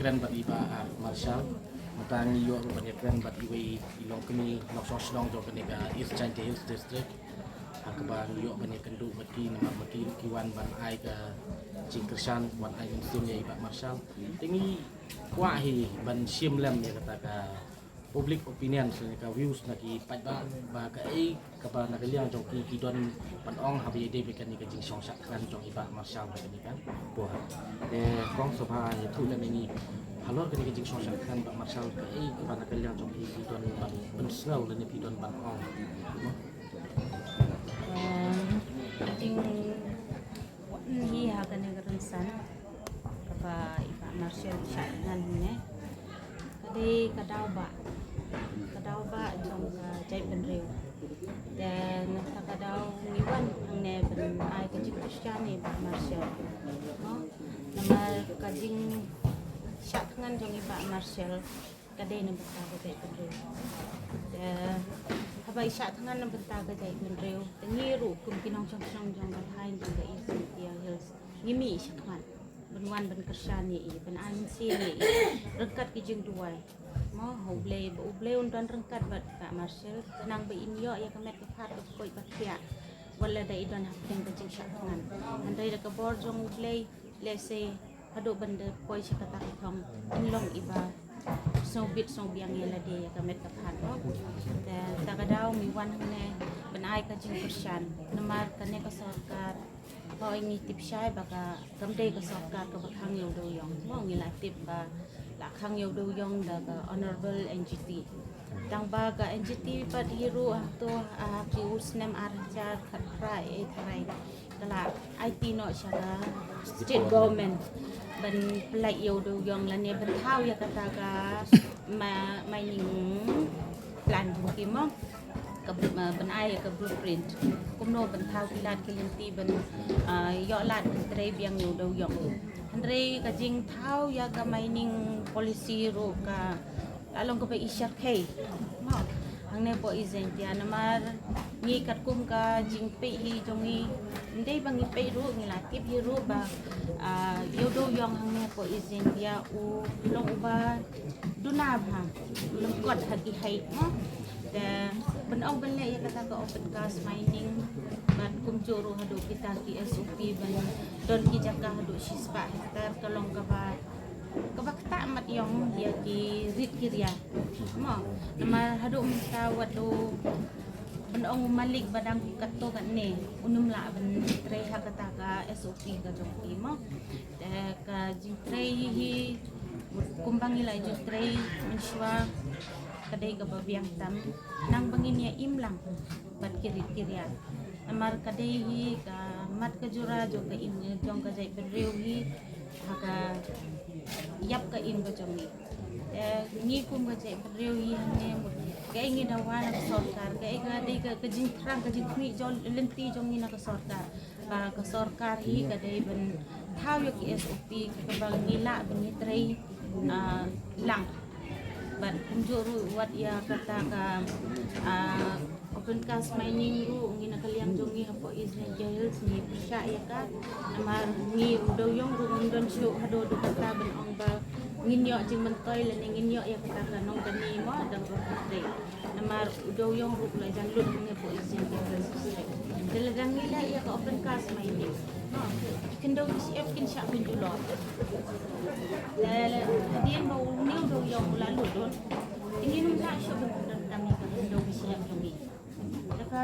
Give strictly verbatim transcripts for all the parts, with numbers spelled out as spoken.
Kren bad i Bah Marshal, mynta ngi ïoh ruh ban ïakren bad iwei i longkmie nongshong shnong jong kane ka East Jaintia Hills District. Ha kaba ngi ïoh ban ïakynduh bad ki namar ma ki ruh ki wan ban ai ka jingkyrshan, wan ai mynsiem ïa i Bah Marshal. Te ngi kwah hi ban shim lem ïa kata ka public opinion, lane ka views na ki paidbah, ba kaei kaba na ka liang jong ki ki don ban ong haba ïadei bad kane ka jingshong shad thngan jong i Bah Marshal ha kane ka por. Te kong sngewbha ïathuh lem ïa ngi halor kane ka jingshong shad thngan Bah Marshal, kaei kaba na ka liang jong ki ki don ban pynsngew lane ki don ban ong. Em, jing wan hi ha kane ka rynsan kaba i Bah Marshal shah thngan ne. Ka dei ka daw ba, ka daw ba jong ka jaitbynriew. Te na kata ka daw ngi wan hangne ban ai ka jingkyrshan ïa i Bah Marshal. No? Namar ka jingshah thngan jong i Bah Marshal ka dei na bynta ka jaitbynriew. Te haba i shah thngan na bynta ka jaitbynriew, te ngi ruh kum ki nongshong shnong jong ka thaiñ jong ka East Jaintia Hills, ngi mih shakhmat ban wan ban kyrshan ïa i, ban ai mynsiem ïa i ryngkat ki jingduwai. Mo, ha U Blei, ba U Blei un don ryngkat bad Bah Marshal, khnang ba in ïoh ïa ka met ka phad ka koit ka khiah, wat la da i don hapdeng ka jingshah thngan. Hynrei da ka bor jong U Blei, lehse haduh ban da poi sha kata ka thong, in long iba sngewbit sngewbiang ïa lade ïa ka met ka phad, mo. Te ta ka daw ngi wan hangne ban ai ka jingkyrshan namar kane ka sorkar, mo, ngi tip shai ba ka kam dei ka sorkar kaba khang ïa u dewïong, mo, ngi la tip ba la khang ïa u dewïong da ka Honourable N G T. Tang ba ka N G T pat hi ruh ha to, ha ki u snem ar hajar khatphra eh tharai ka la aiti noh sha ka state government ban pynlait ïa u dewïong lane ban thaw ïa kata ka ma-, mining plan jong ki, mo, ka bl-, ma-, ban ai ïa ka blueprint kumno ban thaw ki lad ki lynti ban, ah, ïoh lad ban trei biang ïa u dewïong. Hynrei ka jingthaw ïa ka mining policy ruh ka la long kaba i shyrkhei, mo, hangne hapoh East Jaintia, namar ngi katkum ka jingpeit hi jong ngi, ym dei ba ngi peit ruh, ngi la tip hi ruh ba, ah, ïa u dewïong hangne hapoh East Jaintia u long uba duna bha, u lyngkot ha ki height, mo. Te ban ong ban leh ïa kata ka open cast mining bad kumjuh ruh haduh kita ki S O P ban don ki jaka haduh shispah hektar ka long kaba kaba ktah mat ïong ïa ki rit ki ria, mo. Namar haduh mynta wat u, ban ong u malik ba dang katto katne, un ym lah ban trei ha kata ka S O P ka jong ki, mo. Te ka jingtrei hi, kumba ngi la jingtrei mynshuwa, ka dei kaba biang tam, nang ba ngin ïa im lang bad ki rit ki ria. Namar ka dei hi ka mat ka jura jong ka im, jong ka jaitbynriew hi ha ka ïap ka im ka jong ngi. Eh, ngi kum ka jaitbynriew hi hangne mut kaei ngi dawa na ka sorkar, kaei ka dei ka, ka jingthrang, ka jingkhmih jong lynti jong ngi na ka sorkar. Ba ka sorkar hi ka dei ban thaw ïa ki S O P kaba ngi lah ban ïatrei, ah, lang. Bad kumjuh ruh wat ïa kata ka, ah, open cast mining ruh ngi na ka liang jong ngi hapoh East Jaintia Hills ngi pyrshah ïa ka. Namar ngi u dewïong ruh ngim don shuh haduh da kata ban ong ba ngin ïoh jingmyntoi lane ngin ïoh ïa kata ka nongkynni mo da kaba pyrthei. Namar u dewïong ruh u la jan lut hangne hapoh East Jaintia Hills District. Te lada ngi leh ïa ka open cast mining, ki khyndew ki shyiap kin shah pynjulor. Te hadien ba une u dewïong u la lut, te ngin ym lah shuh ban pyndonkam ïa ka khyndew ka shyiap jong ngi. Te ka,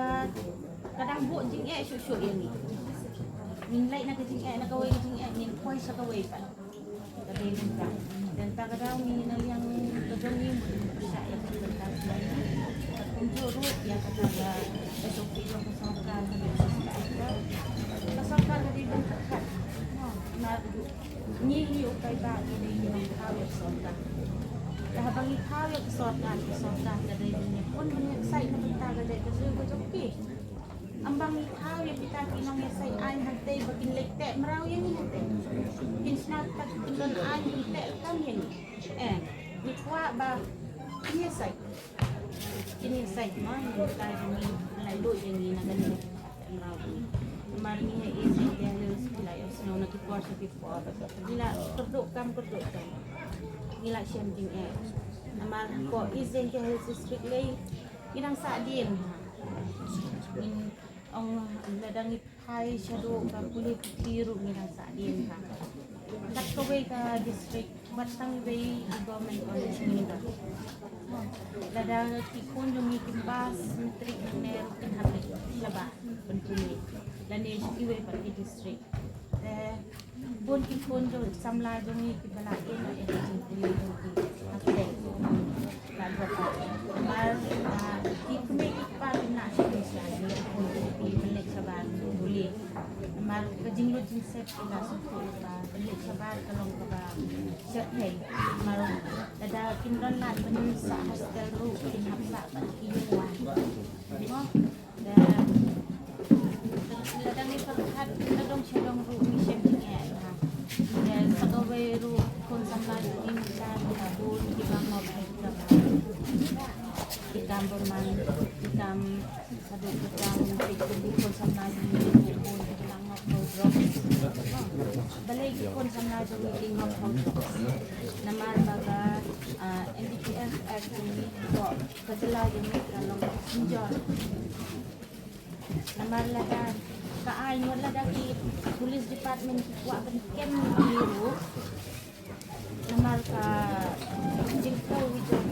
ka dang buh jingeh shuh shuh ïa ngi. Ngin leit na ka jingeh, na kawei ka jingeh ngin poi sha kawei pat. Ka dei mynta. Te mynta ka daw ngi na liang ka jong ngi mut ngi pyrshah ïa ka bynta shuwa. Kumjuh ruh ïa kata ka S O P jong ka sorkar ka dei shisha. Ka sorkar ka dei ban pyrkhat. Namar ngi hi u paidbah ngi dei ki nongthaw ïa ka sorkar. Te haba ngi thaw ïa ka sorkar, ka sorkar ka dei ban ïa pun ban ïa ksai na bynta ka dei ka jong ka jong ki. Ym ba ngi thaw ïa kita ki nongïaseng aiñ hangtei ba kin leit teh mraw ïa ngi hangtei. Kin shna kita ki kyndon aiñ kin teh tam ïa ngi. Eh, ngi kwah ba kin ïaseng. Kin ïaseng mo, ngi tai ba ngi la lut ïa ngi na kane. Namar ngi ha East Jaintia Hills ngi la ïohsngew na ki por sha ki por. Ngi la kyrduh kam kyrduh kam. Ngi la shem jingeh. Namar hapoh East Jaintia Hills District lei ngi dang sahdien. Ngin ong lada ngi phai shaduh ka pule puthi ruh ngi dang sahdien ha. Kat kawei ka district, wat tang iwei i government college ngi ba. Lada ki khun jong ngi kim pass matric ne ruh kin hap leit shabar ban pule. Lane sha kiwei pat ki district. Te bun ki khun jong samla jong ngi kiba la ïeh ïa ka jingpule jong ki hapdeng. Namar, ah, ki kmie ki kpa ki nang sngewsih ïa ki khun ki ban leit shabar pule. Namar ka jinglut jingsep ki la sngewthuh ba ban leit shabar ka long kaba shyrkhei. Namar lada kim don lad ban sah hostel ruh kin hap sah bad ki ïing wah. Mo? Te lada ngi pyrkhat na dong sha dong ruh ngi shem jingeh. Te sa kawei ruh khun samla jong ngi mynta ki la bun kiba ngop ha ki kamra. Ki kam bymman, ki kam haduh ki kam, ki khun samla jong ngi ki bun kiba la ngop ha u drugs. Balei ki khun samla jong ngi ki ngop ha u drugs? Namar ba ka, ah, N D P S Act jong ngi hapoh ka jylla jong ngi ka long kynjor. Namar lada ka aiñ, wat lada ki police department ki kwah ban kem ïa ki ruh. Namar ka jingkhew jong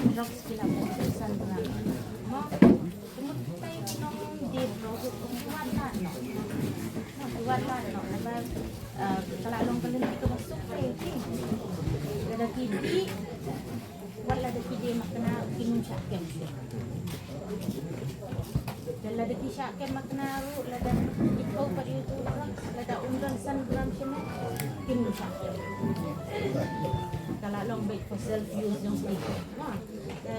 u drugs ki la bun san gram. Mo, kumta ki nongdie drugs ki wad lad noh. Ki wad lad noh. Namar, eh, ka la long ka lynti kaba suk ïa ki. Lada ki dih, wat lada ki dih makna kin ym shah kem. Te lada ki shah kem makna ruh, lada ki khew pat ïa uto u drugs, lada um don san gram shane, kin ym shah kem. Ka la long beit for self use jong ki. Mo, te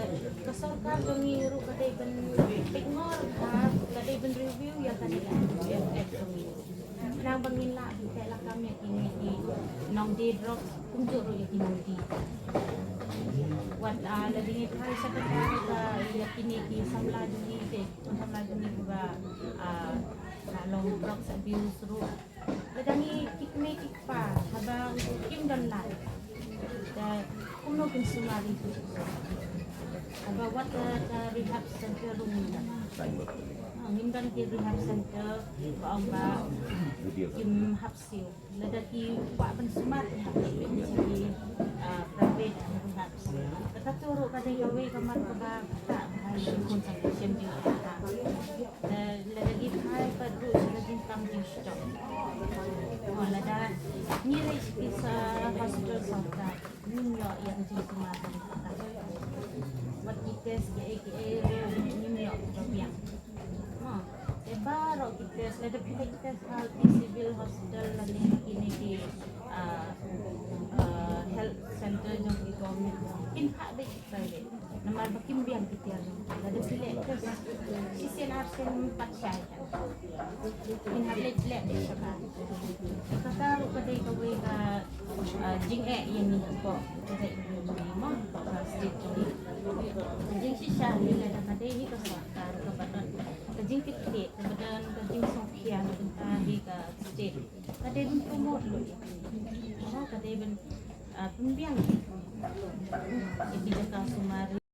ka sorkar jong ngi ruh ka dei ban peit ngor bha, ka dei ban review ïa kane ka N D P S Act jong ngi. Khnang ba ngin lah ban teh lakam ïa kine ki nongdie drugs kumjuh ruh ïa ki nongdie. Wat, ah, lada ngi phai sha kata ka ïa kine ki samla jong ngi te, khun samla jong ngi kiba, ah, la long drugs abuse ruh. Lada ngi ki kmie ki kpa haba kim don lad, te kumno kin sumar ïa ki? Haba wat ka, ka rehab center ruh ngim don. Ah, ngim don ki rehab center ba ong ba kim hap siew. Lada ki kwah ban sumar ki hap leit sha ki, ah, private rehab. Kata ruh ka dei kawei ka mat kaba ktah ba ha ki khun samla shem jingeh. Lada ki phai pat ruh sha ka jingkam jingshitom. Mo, lada ngi leit sha ki sa hospital sorkar, ngim ïoh ïa ka jingsumar. Wat ki test kiei kiei ruh ngim ïoh kiba biang. Mo, te baroh ki test, lada phi leit test ha ki civil hospital lane kine ki, ah, ah, health center jong ki government, kin phah beit ki private. Namar ba kim biang ki tiar jong ki. Lada phi leit test shisien arsien pat shai. Kin hap leit leh beit shabar. Kata ruh ka dei kawei ka, ah, jingeh ïa ngi hapoh ka jaitbynriew jong ngi, mo, hapoh ka state jong ngi. Ka jingshisha hi lada ka dei hi ka sorkar kaba don ka jingkitkhlieh, kaba don ka jingsngewkhia na bynta hi ka state, ka dei ban promote lut ïa ki. Mo, ka dei ban, ah, pynbiang ïa ki jaka sumar.